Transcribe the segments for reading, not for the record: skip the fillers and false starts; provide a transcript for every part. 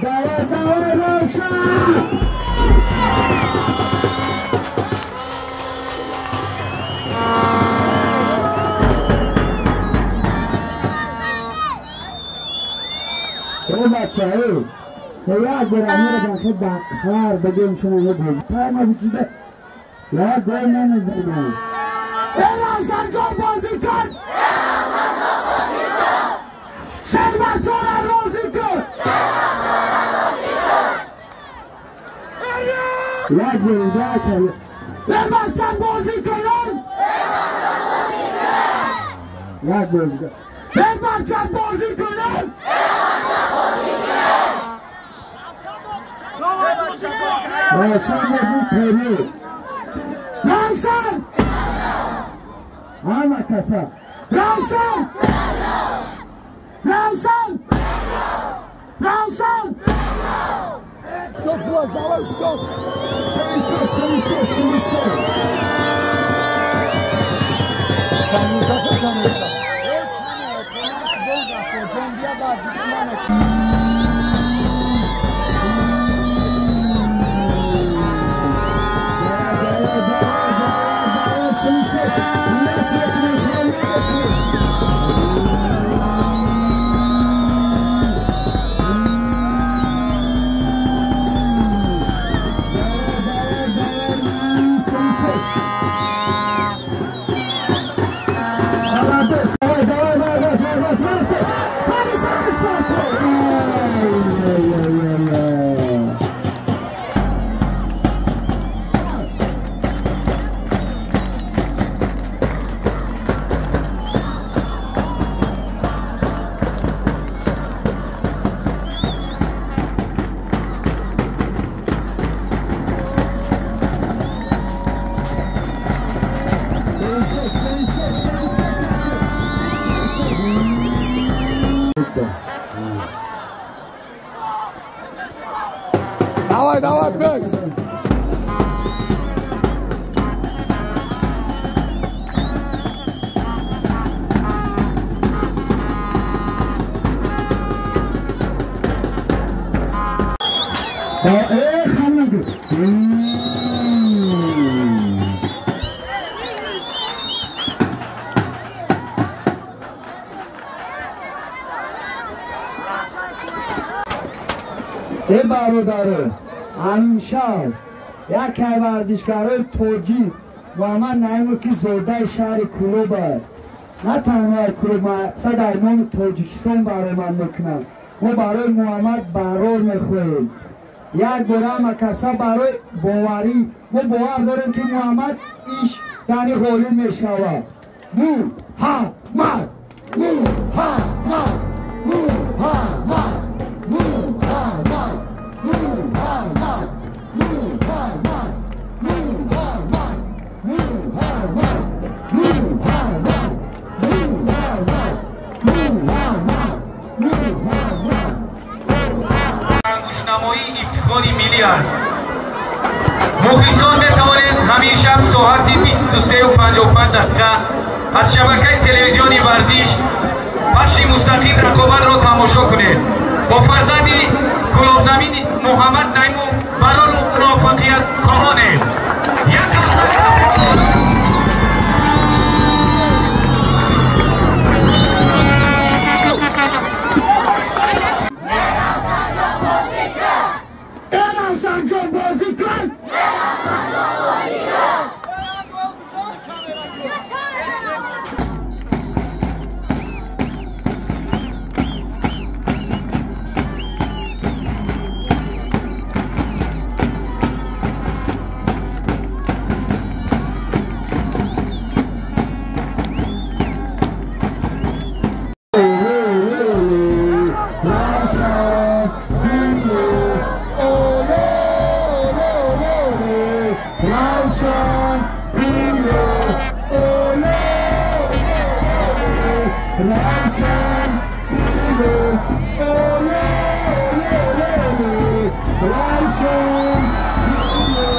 Давай, давай, Равшан! بچه‌ها یا گرانی رو داخل بخار بگیم شما بگید پای وجوده یا گل نمیزنم. روشن جان بازی کن، شربت را روزی کن، یک گل بچه بازی کنن، یک گل بچه بازی کنن. روشن بگو پری روشن همه کسا روشن روشن روشن. Стоп, Влад, давай, стоп! 77, 77, 77. Давай, давай, Пекс! Эй бародаро, аминшав яке варзишгарои тоҷик Муҳаммад Наимов, ки зодаи шаҳри Кӯлоб аст, на танҳо Кӯлоб, мақсад дар номи Тоҷикистон баромад мекунад. Мо барои Муҳаммад барор мехоҳем. Як бор ҳама каса барои боварӣ, мо бовар дорем, ки Муҳаммад иш яъне ғолиб мешавад. Муҳаммад, Муҳаммад, Муҳаммад, Муҳаммад, Муҳаммад, Муҳаммад, Муҳаммад, Муҳаммад, Муҳаммад, Муҳаммад, Муҳаммад, Муҳаммад. Ангуштнамоии ифтихори миллӣ аст. Мухлисон метавонед ҳамин шаб соати 23:55 аз шабакаи телевизиони варзиш пахши мустақим рақобатро тамошо кунед. Бо фарзанди Кӯлобзамини Муҳаммад Наимов барору муваффақият хоҳонем. Як қавсак. Равшан Пило Оле Равшан Пило Оле Оле Равшан Пило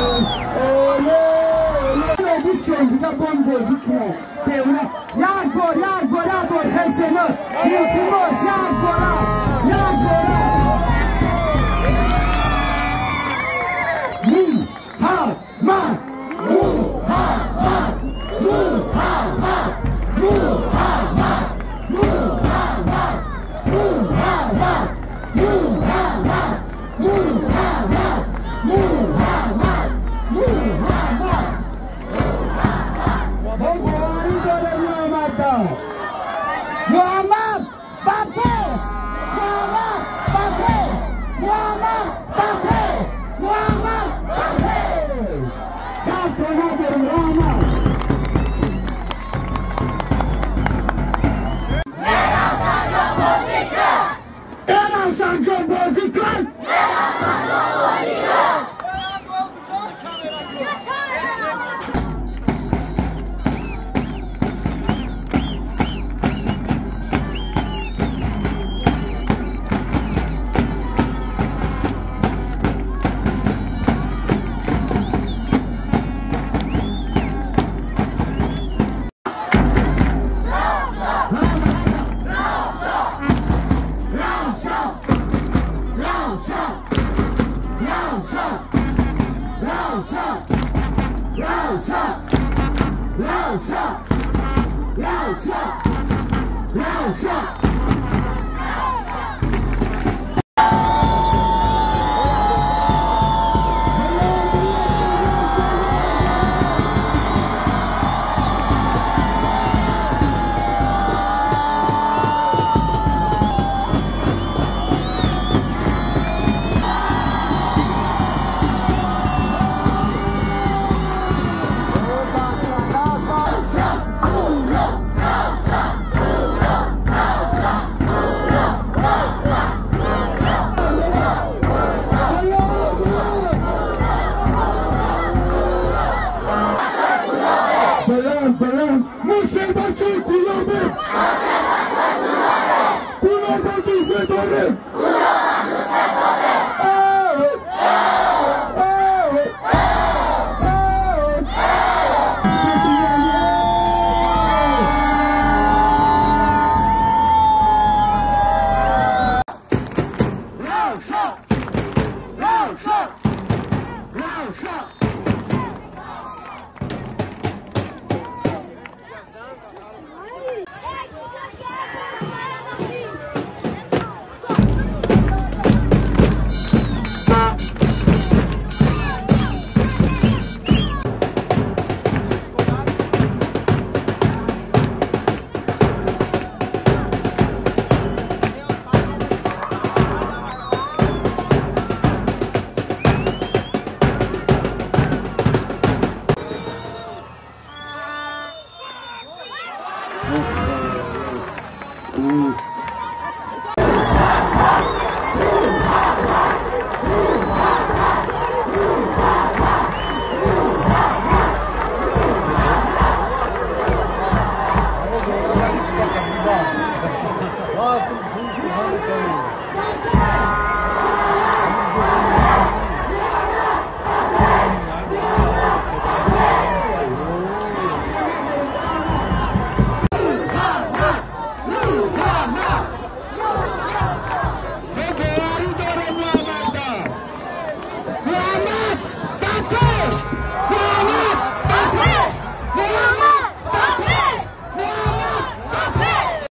Оле Як бор, як бор, як бор, хесено, илтимос, як бора, як бора. Муҳаммад, Муҳаммад, Муҳаммад, Муҳаммад, Муҳаммад, Муҳаммад, Муҳаммад, Муҳаммад, Муҳаммад, Муҳаммад. Муҳаммад ба пеш! Муҳаммад ба пеш! Муҳаммад ба пеш! Муҳаммад ба пеш! Гафто надорем, раҳмат! Равшанҷон бозӣ кун! Равшанҷон бозӣ кун! Равшан! Равшан! Равшан!